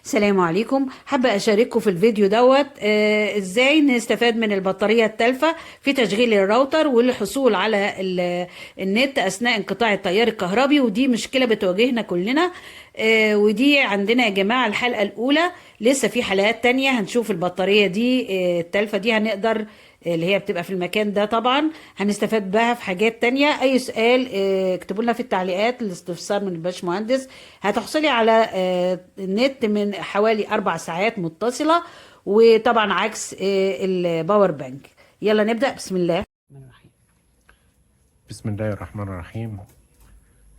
السلام عليكم. حابة أشارككم في الفيديو دوت ازاي نستفاد من البطارية التالفة في تشغيل الراوتر والحصول على النت أثناء انقطاع التيار الكهربي، ودي مشكلة بتواجهنا كلنا. ودي عندنا يا جماعة الحلقة الأولى، لسه في حلقات تانية هنشوف البطارية دي التالفة دي هنقدر اللي هي بتبقى في المكان ده، طبعا هنستفاد بها في حاجات تانية. اي سؤال اكتبوا لنا في التعليقات، الاستفسار من الباشمهندس. هتحصلي على النت من حوالي 4 ساعات متصلة، وطبعا عكس ال power bank. يلا نبدأ، بسم الله الرحمن الرحيم. بسم الله الرحمن الرحيم.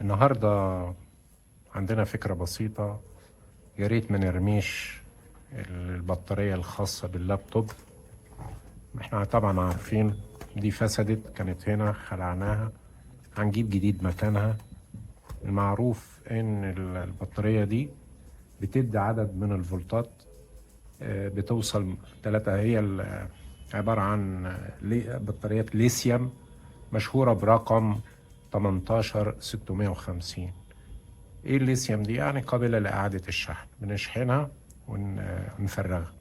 النهاردة عندنا فكرة بسيطة، يا ريت ما نرميش البطارية الخاصة باللابتوب. احنا طبعا عارفين دي فسدت، كانت هنا خلعناها، هنجيب جديد مكانها. المعروف ان البطارية دي بتدي عدد من الفولتات، بتوصل 3، هي عبارة عن بطاريات ليثيوم مشهورة برقم 18650. ايه الليثيوم دي؟ يعني قابلة لإعادة الشحن، بنشحنها ونفرغها.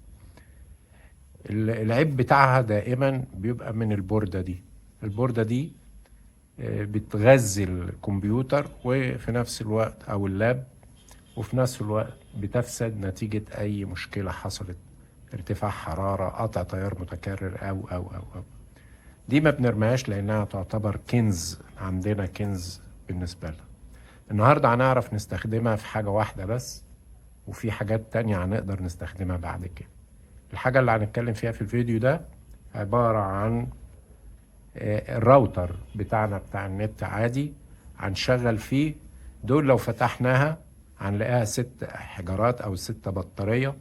العيب بتاعها دائما بيبقى من البوردة دي. البوردة دي بتغذي الكمبيوتر وفي نفس الوقت أو اللاب، وفي نفس الوقت بتفسد نتيجة أي مشكلة حصلت، ارتفاع حرارة، قطع تيار متكرر، أو أو أو أو. دي ما بنرميهاش لأنها تعتبر كنز عندنا، كنز بالنسبة لنا. النهاردة هنعرف نستخدمها في حاجة واحدة بس، وفي حاجات تانية هنقدر نستخدمها بعد كده. الحاجة اللي هنتكلم فيها في الفيديو ده عبارة عن الراوتر بتاعنا بتاع النت عادي، هنشغل فيه دول. لو فتحناها هنلاقيها 6 حجارات أو 6 بطارية.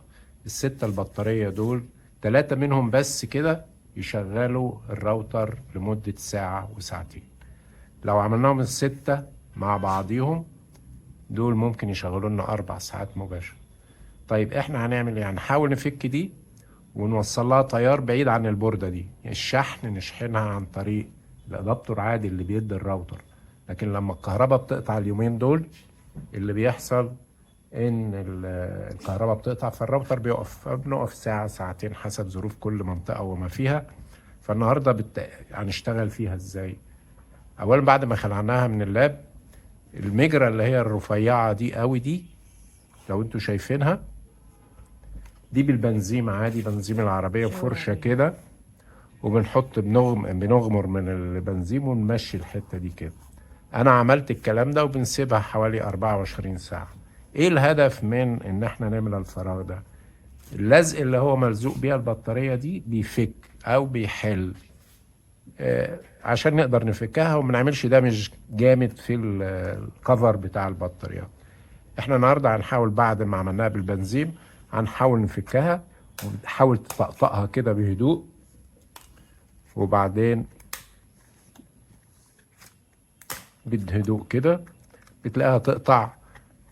ال6 البطارية دول 3 منهم بس كده يشغلوا الراوتر لمدة ساعة وساعتين. لو عملناهم ال6 مع بعضيهم دول ممكن يشغلوا لنا 4 ساعات مباشرة. طيب احنا هنعمل ايه؟ هنحاول نفك دي ونوصل لها تيار بعيد عن البوردة دي، الشحن نشحنها عن طريق ال adaptor عادي اللي بيدي الراوتر. لكن لما الكهرباء بتقطع اليومين دول اللي بيحصل ان الكهرباء بتقطع فالراوتر بيقف، فبنقف ساعة ساعتين حسب ظروف كل منطقة وما فيها. فالنهاردة هنشتغل فيها ازاي؟ اولا بعد ما خلعناها من اللاب، المجرة اللي هي الرفيعة دي قوي دي لو انتوا شايفينها دي بالبنزيم عادي، بنزيم العربية بفرشة كده، وبنحط بنغمر من البنزيم ونمشي الحتة دي كده. أنا عملت الكلام ده وبنسيبها حوالي 24 ساعة. إيه الهدف من إن إحنا نعمل الفراغ ده؟ اللزق اللي هو ملزوق بيها البطارية دي بيفك أو بيحل، عشان نقدر نفكها وما نعملش دامج جامد في الكفر بتاع البطاريات. إحنا النهاردة هنحاول بعد ما عملناها بالبنزيم هنحاول نفكها، ونحاول تطقطقها كده بهدوء، وبعدين بهدوء كده بتلاقيها تقطع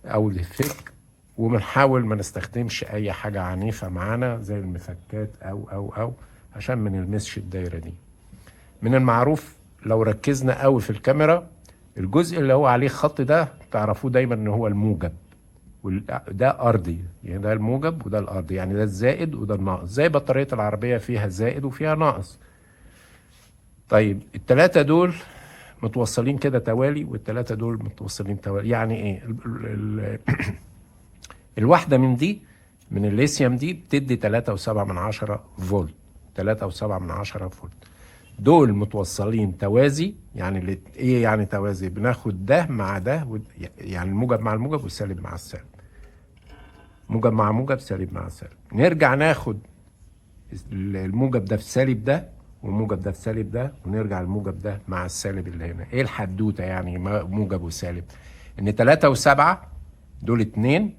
او تفك. وبنحاول ما نستخدمش اي حاجة عنيفة معانا زي المفكات او او او عشان ما نلمسش الدايرة دي. من المعروف لو ركزنا قوي في الكاميرا، الجزء اللي هو عليه خط ده تعرفوه دايما ان هو الموجب، ده ارضي، يعني ده الموجب وده الارضي، يعني ده الزائد وده الناقص، زي بطارية العربية فيها زائد وفيها ناقص. طيب التلاتة دول متوصلين كده توالي، والتلاتة دول متوصلين توالي، يعني ايه؟ الواحدة من دي من الليثيوم دي بتدي تلاتة وسبعة من عشرة فولت، تلاتة وسبعة من عشرة فولت. دول متوصلين توازي، يعني اللي ايه يعني توازي؟ بناخد ده مع ده، يعني الموجب مع الموجب والسالب مع السالب، موجب مع موجب، سالب مع سالب. نرجع ناخد الموجب ده في سالب ده، والموجب ده في سالب ده، ونرجع الموجب ده مع السالب اللي هنا. ايه الحدوته يعني موجب وسالب؟ ان تلاتة وسبعة دول اتنين،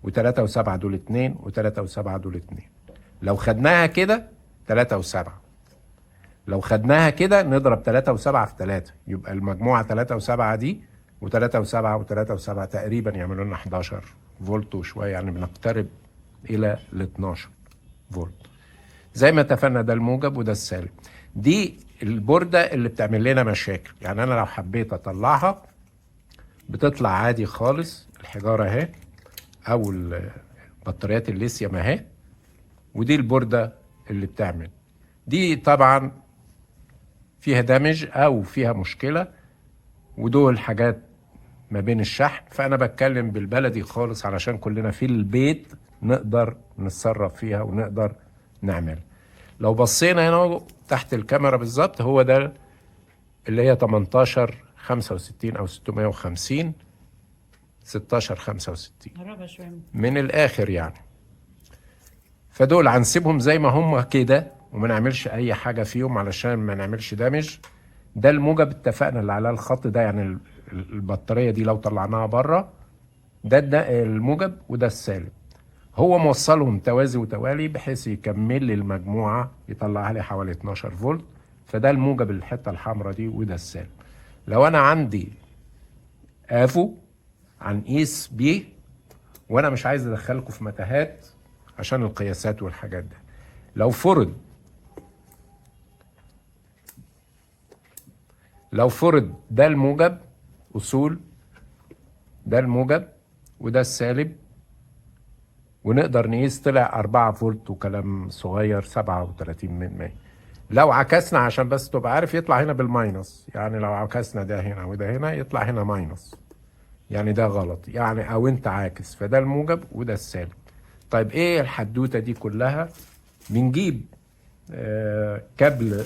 وتلاتة وسبعة دول اتنين، وتلاتة وسبعة دول اتنين. لو خدناها كده 3 و7، لو خدناها كده نضرب 3 و7 في 3، يبقى المجموعة 3 و7 دي وتلاتة وسبعة وتلاتة وسبعة تقريبا يعملوا لنا 11 فولت وشوية، يعني بنقترب إلى ال 12 فولت. زي ما اتفقنا ده الموجب وده السالب. دي البوردة اللي بتعمل لنا مشاكل، يعني أنا لو حبيت أطلعها بتطلع عادي خالص، الحجارة أهي أو بطاريات الليثيوم اهي، ودي البوردة اللي بتعمل دي. طبعا فيها damage او فيها مشكلة، ودول حاجات ما بين الشحن. فانا بتكلم بالبلدي خالص علشان كلنا في البيت نقدر نتصرف فيها ونقدر نعمل. لو بصينا هنا تحت الكاميرا بالظبط، هو ده اللي هي 1865 او 650، 1665 من الاخر يعني. فدول هنسيبهم زي ما هم كده وما نعملش اي حاجة فيهم علشان ما نعملش damage. ده الموجب اتفقنا اللي على الخط ده، يعني البطارية دي لو طلعناها بره ده الموجب وده السالب. هو موصلهم توازي وتوالي بحيث يكمل لي المجموعة، يطلعها لي حوالي 12 فولت. فده الموجب الحتة الحمراء دي وده السالب. لو انا عندي افو هنقيس بيه، وانا مش عايز ادخلكم في متاهات عشان القياسات والحاجات ده. لو فرض ده الموجب اصول، ده الموجب وده السالب، ونقدر نقيس طلع 4 فولت وكلام صغير 37%. لو عكسنا عشان بس تبقى عارف يطلع هنا بال minus، يعني لو عكسنا ده هنا وده هنا يطلع هنا minus، يعني ده غلط يعني، او انت عاكس. فده الموجب وده السالب. طيب ايه الحدوتة دي كلها؟ بنجيب كابل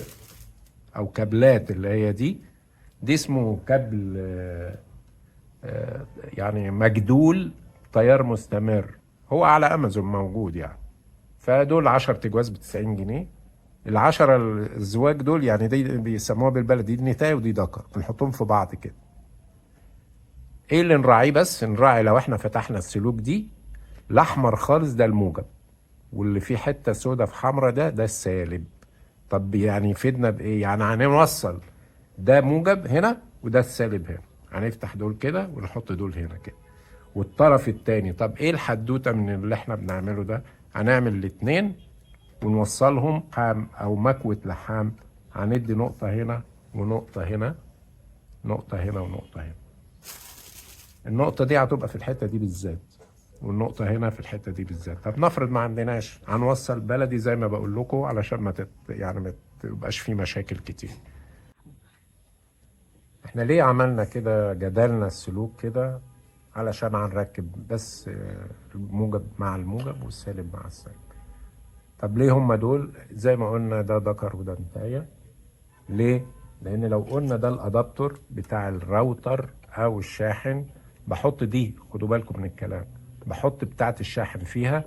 او كابلات اللي هي دي اسمه كابل يعني مجدول تيار مستمر، هو على امازون موجود يعني. فدول 10 تجواز ب 90 جنيه. ال10 الزواج دول يعني دي بيسموها بالبلدي دي نتاية ودي دكر، بنحطهم في بعض كده. ايه اللي نراعيه؟ بس نراعي لو احنا فتحنا السلوك دي، الاحمر خالص ده الموجب، واللي فيه حتة سودة في حمرا ده السالب. طب يعني يفيدنا بايه؟ يعني هنوصل ده موجب هنا وده السالب هنا، هنفتح دول كده ونحط دول هنا كده، والطرف التاني. طب ايه الحدوتة من اللي احنا بنعمله ده؟ هنعمل الاتنين ونوصلهم لحام او مكوة لحام، هندي نقطة هنا ونقطة هنا، نقطة هنا ونقطة هنا. النقطة دي هتبقى في الحتة دي بالذات، والنقطة هنا في الحتة دي بالذات. طب نفرض ما عندناش، هنوصل بلدي زي ما بقول لكم علشان ما يعني ما تبقاش في مشاكل كتير. احنا ليه عملنا كده، جدلنا السلوك كده؟ علشان هنركب بس الموجب مع الموجب والسالب مع السالب. طب ليه هم دول؟ زي ما قلنا ده ذكر وده نتاية. ليه؟ لان لو قلنا ده ال adaptor بتاع الراوتر او الشاحن، بحط دي، خدوا بالكم من الكلام، بحط بتاعة الشاحن فيها،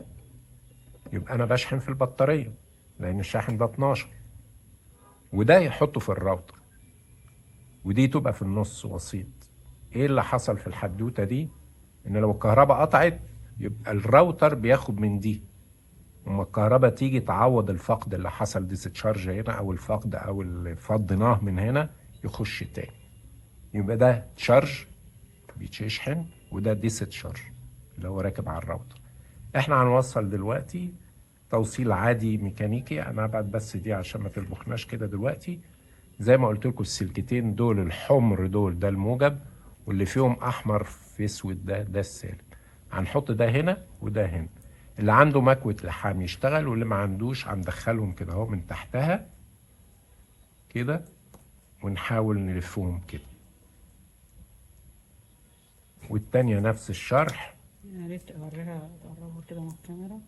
يبقى انا بشحن في البطارية لان الشاحن ده 12، وده يحطه في الراوتر، ودي تبقى في النص وسيط. ايه اللي حصل في الحدوتة دي؟ ان لو الكهرباء قطعت يبقى الراوتر بياخد من دي، وما الكهرباء تيجي تعوض الفقد اللي حصل discharge هنا او الفقد او اللي فضيناه من هنا يخش تاني. يبقى ده charge بيتشحن وده discharge اللي هو راكب على الراوتر. احنا هنوصل دلوقتي توصيل عادي ميكانيكي، انا هبعد بس دي عشان ما تلبخناش كده دلوقتي. زي ما قلت لكم السلكتين دول الحمر دول ده الموجب، واللي فيهم احمر في اسود ده السالب. هنحط ده هنا وده هنا. اللي عنده مكوة لحام يشتغل، واللي ما عندوش هندخلهم كده اهو من تحتها كده ونحاول نلفهم كده. والتانية نفس الشرح. يا ريت اوريها، تقربها كده من الكاميرا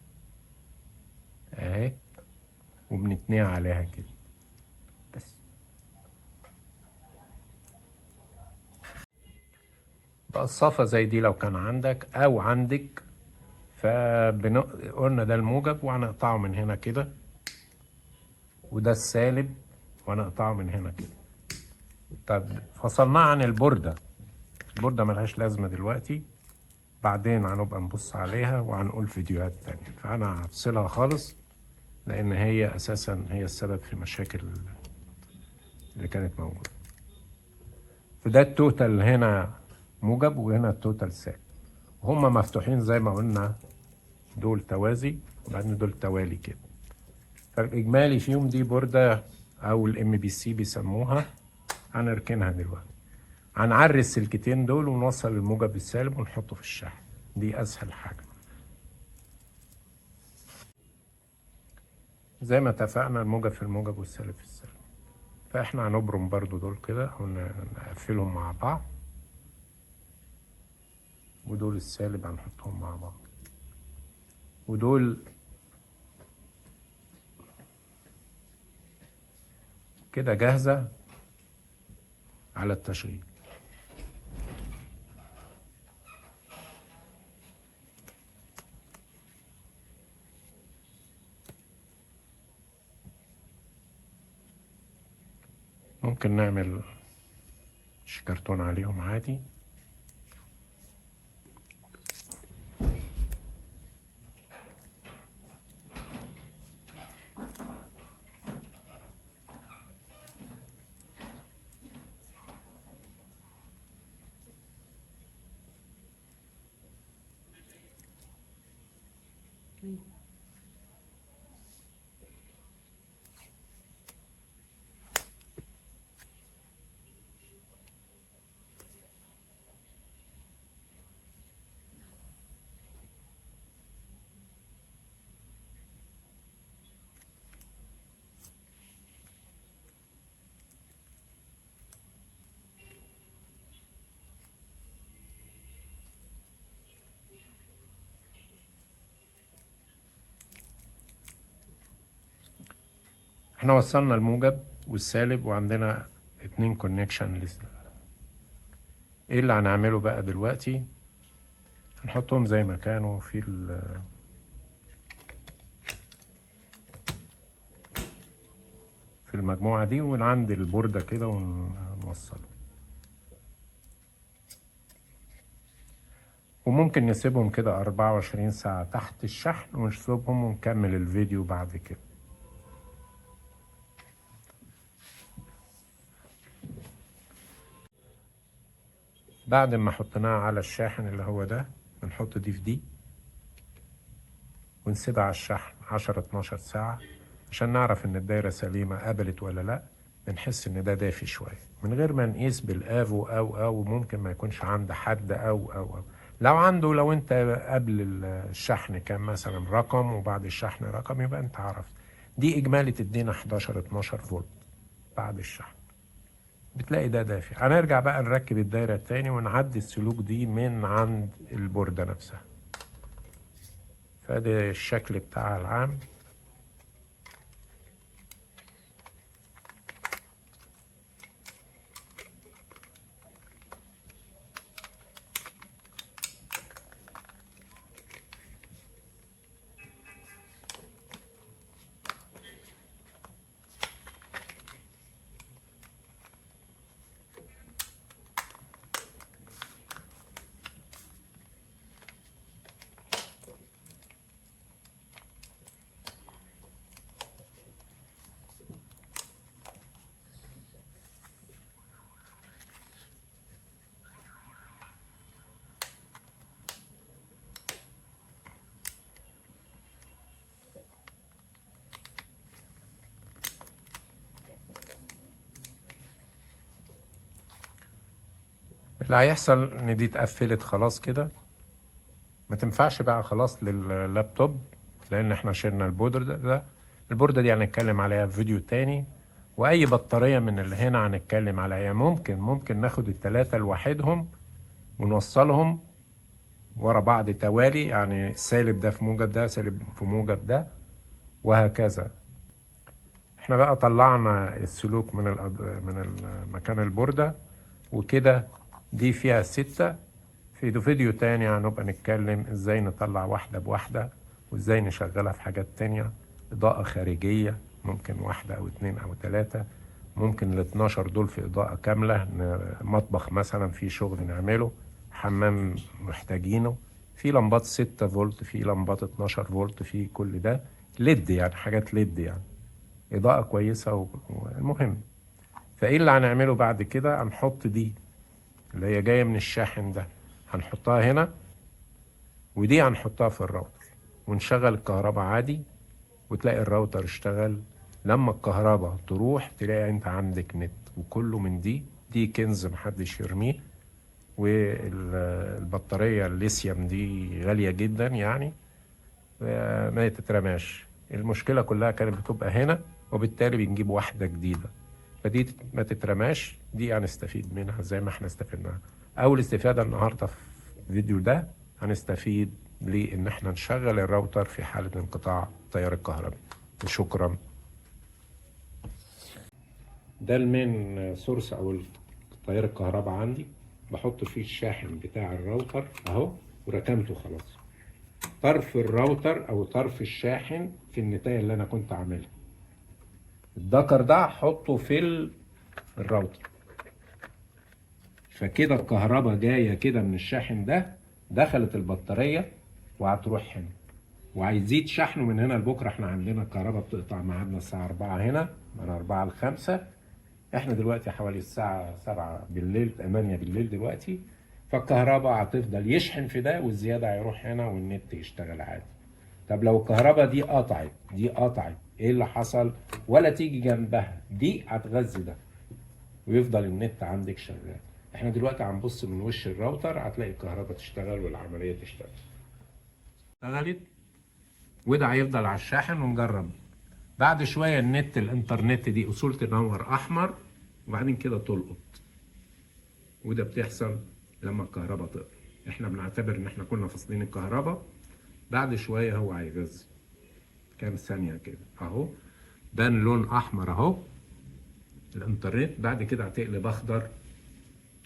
اهي، وبنتنيها عليها كده بس. بقصافة زي دي لو كان عندك او عندك، فقلنا ده الموجب وهنقطعه من هنا كده، وده السالب وهنقطعه من هنا كده. طب فصلناه عن البوردة، البوردة ملهاش لازمة دلوقتي، بعدين هنبقى نبص عليها وهنقول فيديوهات تانية. فأنا هفصلها خالص لأن هي أساسا هي السبب في مشاكل اللي كانت موجودة. فده ال total هنا موجب وهنا ال total سالب، هما مفتوحين زي ما قلنا، دول توازي وبعدين دول توالي كده. فالإجمالي فيهم دي بوردة أو ال MPC بيسموها، هنركنها دلوقتي. هنعري السلكتين دول ونوصل الموجب بالسالب ونحطه في الشحن، دي أسهل حاجة. زي ما اتفقنا الموجب في الموجب والسالب في السالب. فاحنا هنبرم برضو دول كده ونقفلهم مع بعض، ودول السالب هنحطهم مع بعض، ودول كده جاهزة على التشغيل. ممكن نعمل شكرتون عليهم عادي. احنا وصلنا الموجب والسالب وعندنا 2 connection لسه. ايه اللي هنعمله بقى دلوقتي؟ هنحطهم زي ما كانوا في في المجموعة دي، ونعند البوردة كده ونوصله. وممكن نسيبهم كده 24 ساعة تحت الشحن ونسيبهم ونكمل الفيديو بعد كده. بعد ما حطيناها على الشاحن اللي هو ده، بنحط دي في دي ونسيبها على الشحن 10-12 ساعة عشان نعرف إن الدايرة سليمة قبلت ولا لأ. بنحس إن ده دافي شوية من غير ما نقيس بالآفو أو ممكن ما يكونش عند حد أو أو أو لو عنده، لو أنت قبل الشحن كان مثلا رقم وبعد الشحن رقم يبقى أنت عرفت. دي إجمالي تدينا 11-12 فولت بعد الشحن، بتلاقي ده دافي. هنرجع بقى نركب الدايرة التاني ونعدي السلوك دي من عند البوردة نفسها. فده الشكل بتاعها العام. اللي هيحصل ان دي اتقفلت خلاص كده، ما تنفعش بقى خلاص لللابتوب لان احنا شلنا البوردة ده. البوردة دي هنتكلم عليها في فيديو تاني، واي بطارية من اللي هنا هنتكلم عليها. ممكن ناخد التلاتة لوحدهم ونوصلهم ورا بعض توالي، يعني سالب ده في موجب ده، سالب في موجب ده، وهكذا. احنا بقى طلعنا السلوك من مكان البوردة وكده. دي فيها 6. في فيديو تاني هنبقى نتكلم ازاي نطلع واحدة بواحدة وازاي نشغلها في حاجات تانية، إضاءة خارجية ممكن واحدة أو 2 أو 3، ممكن ال12 دول في إضاءة كاملة، مطبخ مثلا في شغل نعمله، حمام محتاجينه، في لمبات 6 فولت، في لمبات 12 فولت، في كل ده LED، يعني حاجات LED، يعني إضاءة كويسة. والمهم فإيه اللي هنعمله بعد كده؟ هنحط دي اللي هي جاية من الشاحن ده، هنحطها هنا، ودي هنحطها في الراوتر، ونشغل الكهرباء عادي، وتلاقي الراوتر اشتغل. لما الكهرباء تروح تلاقي انت عندك نت، وكله من دي. دي كنز محدش يرميه. والبطارية الليثيوم دي غالية جدا، يعني ما تترماش. المشكلة كلها كانت بتبقى هنا، وبالتالي بنجيب واحدة جديدة. فدي ما تترماش، دي هنستفيد منها زي ما احنا استفدناها. اول استفاده النهارده في الفيديو ده هنستفيد لان احنا نشغل الراوتر في حاله انقطاع التيار الكهربي. وشكرا. ده ال main source او التيار الكهرباء عندي، بحط فيه الشاحن بتاع الراوتر اهو، وركنته خلاص. طرف الراوتر او طرف الشاحن في النتاية اللي انا كنت عاملها، الدكر ده حطه في الراوتر، فكده الكهرباء جاية كده من الشاحن ده، دخلت البطارية وهتروح هنا وهيزيد شحنه من هنا لبكرة. احنا عندنا الكهرباء بتقطع ميعادنا الساعة 4 هنا، من 4 ل 5، احنا دلوقتي حوالي الساعة 7 بالليل، 8 بالليل دلوقتي. فالكهرباء هتفضل يشحن في ده، والزيادة هيروح هنا والنت يشتغل عادي. طب لو الكهرباء دي قطعت، دي قطعت، ايه اللي حصل؟ ولا تيجي جنبها، دي هتغذي ده ويفضل النت عندك شغال. احنا دلوقتي هنبص من وش الراوتر، هتلاقي الكهرباء تشتغل والعملية تشتغل. اشتغلت، وده هيفضل على الشاحن. ونجرب بعد شوية النت، الانترنت دي اصول تنور احمر وبعدين كده تلقط، وده بتحصل لما الكهرباء تقطع. احنا بنعتبر ان احنا كنا فاصلين الكهرباء. بعد شوية هو هيغذي كام ثانية كده اهو، بان لون احمر اهو الانترنت، بعد كده هتقلب اخضر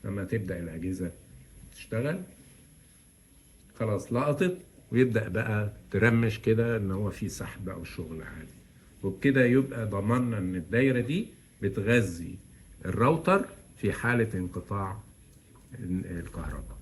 لما تبدأ الاجهزة تشتغل. خلاص لقطت، ويبدأ بقى ترمش كده ان هو في سحب او شغل عادي. وبكده يبقى ضمننا ان الدايرة دي بتغذي الراوتر في حالة انقطاع الكهرباء.